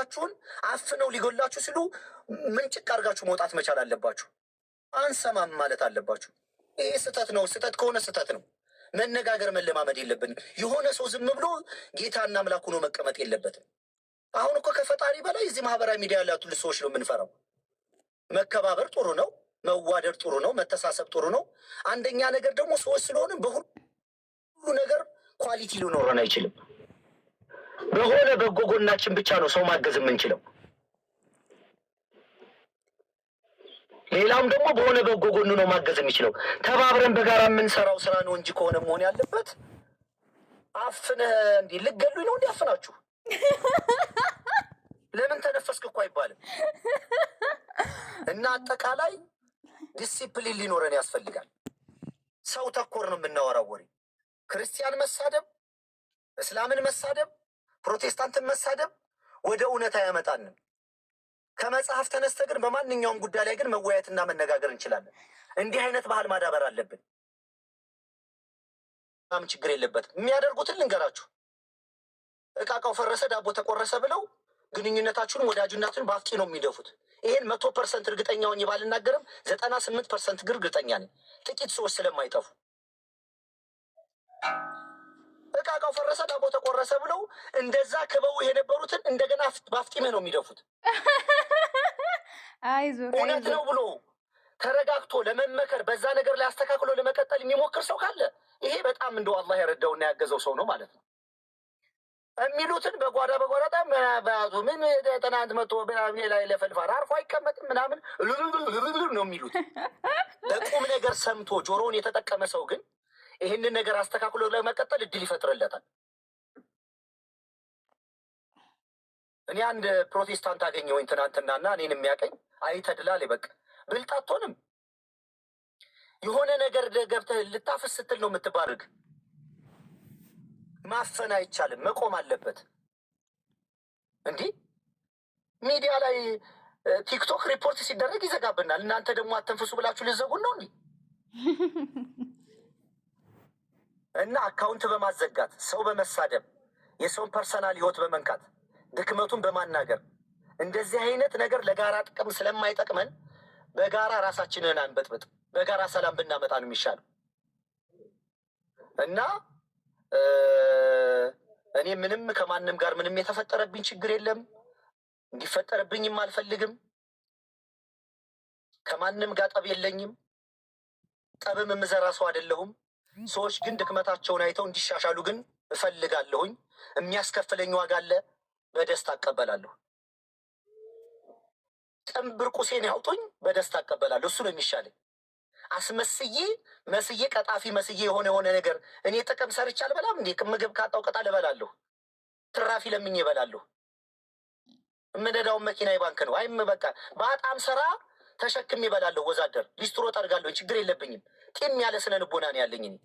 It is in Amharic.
መኖራችሁን አፍነው ሊገላችሁ ሲሉ ምንጭቅ አድርጋችሁ መውጣት መቻል አለባችሁ። አንሰማም ማለት አለባችሁ። ይሄ ስህተት ነው። ስህተት ከሆነ ስህተት ነው። መነጋገር መለማመድ የለብንም። የሆነ ሰው ዝም ብሎ ጌታና አምላክ ሆኖ መቀመጥ የለበትም። አሁን እኮ ከፈጣሪ በላይ እዚህ ማህበራዊ ሚዲያ ያሉት ሰዎች ነው የምንፈራው። መከባበር ጥሩ ነው። መዋደድ ጥሩ ነው። መተሳሰብ ጥሩ ነው። አንደኛ ነገር ደግሞ ሰዎች ስለሆንን በሁሉ ነገር quality ሊኖረን አይችልም። በሆነ በጎ ጎናችን ብቻ ነው ሰው ማገዝ የምንችለው። ሌላውም ደግሞ በሆነ በጎ ጎኑ ነው ማገዝ የሚችለው። ተባብረን በጋራ የምንሰራው ስራ ነው እንጂ ከሆነ መሆን ያለበት አፍነህ እንዲህ ልገሉኝ ነው እንዲህ አፍናችሁ ለምን ተነፈስክ እኮ አይባልም። እና አጠቃላይ ዲሲፕሊን ሊኖረን ያስፈልጋል። ሰው ተኮር ነው የምናወራው ወሬ። ክርስቲያን መሳደብ፣ እስላምን መሳደብ፣ ፕሮቴስታንትን መሳደብ ወደ እውነት አያመጣንም። ከመጽሐፍ ተነስተ ግን በማንኛውም ጉዳይ ላይ ግን መወያየትና መነጋገር እንችላለን። እንዲህ አይነት ባህል ማዳበር አለብን። ምናምን ችግር የለበትም። የሚያደርጉትን ልንገራችሁ። እቃቃው ፈረሰ፣ ዳቦ ተቆረሰ ብለው ግንኙነታችሁን ወዳጅነቱን በአፍጢ ነው የሚደፉት። ይሄን 100% እርግጠኛ ሆኜ ባልናገርም 98% ግን እርግጠኛ ነኝ፣ ጥቂት ሰዎች ስለማይጠፉ። እቃቃው ፈረሰ፣ ዳቦ ተቆረሰ ብለው እንደዛ ክበው የነበሩትን እንደገና በአፍጢምህ ነው የሚደፉት። አይዞህ እውነት አይዞህ። ነው ብሎ ተረጋግቶ ለመመከር በዛ ነገር ላይ አስተካክሎ ለመቀጠል የሚሞክር ሰው ካለ ይሄ በጣም እንደው አላህ የረዳውና ያገዘው ሰው ነው ማለት ነው። የሚሉትን በጓዳ በጓዳ በጣም በያዙ ምን ትናንት መቶ ምናምን ላይ ለፈልፋል አርፎ አይቀመጥም ምናምን ነው የሚሉት። በቁም ነገር ሰምቶ ጆሮውን የተጠቀመ ሰው ግን ይህንን ነገር አስተካክሎ ለመቀጠል እድል ይፈጥርለታል። እኔ አንድ ፕሮቴስታንት አገኘሁኝ ትናንትናና እኔን የሚያቀኝ አይተድላል በቃ ብልጥ አትሆንም። የሆነ ነገር ገብተህ ልታፍስ ስትል ነው የምትባርግ። ማፈን አይቻልም፣ መቆም አለበት። እንዲህ ሚዲያ ላይ ቲክቶክ ሪፖርት ሲደረግ ይዘጋብናል። እናንተ ደግሞ አተንፍሱ ብላችሁ ልዘጉን ነው እንዲህ እና account በማዘጋት ሰው በመሳደብ የሰውን personal ህይወት በመንካት ድክመቱን በማናገር እንደዚህ አይነት ነገር ለጋራ ጥቅም ስለማይጠቅመን በጋራ ራሳችንን አንበጥብጥ፣ በጋራ ሰላም ብናመጣ ነው የሚሻለው። እና እኔ ምንም ከማንም ጋር ምንም የተፈጠረብኝ ችግር የለም፣ እንዲፈጠርብኝም አልፈልግም። ከማንም ጋር ጠብ የለኝም፣ ጠብም የምዘራ ሰው አይደለሁም። ሰዎች ግን ድክመታቸውን አይተው እንዲሻሻሉ ግን እፈልጋለሁኝ። የሚያስከፍለኝ ዋጋ አለ፣ በደስታ እቀበላለሁ። ጥንብር ቁሴን ያውጡኝ፣ በደስታ እቀበላለሁ። እሱ ነው የሚሻለኝ። አስመስዬ መስዬ ቀጣፊ መስዬ የሆነ የሆነ ነገር እኔ ጥቅም ሰርቼ አልበላም እንዴ? ምግብ ካጣው ቅጠል እበላለሁ፣ ትራፊ ለምኜ እበላለሁ። የምነዳውን መኪና የባንክ ነው። አይም በቃ በጣም ስራ ተሸክሜ እበላለሁ። ወዛደር ሊስትሮ ጠርጋለሁ፣ ችግር የለብኝም። ጤም ያለ ስነ ልቦና ነው ያለኝ እኔ።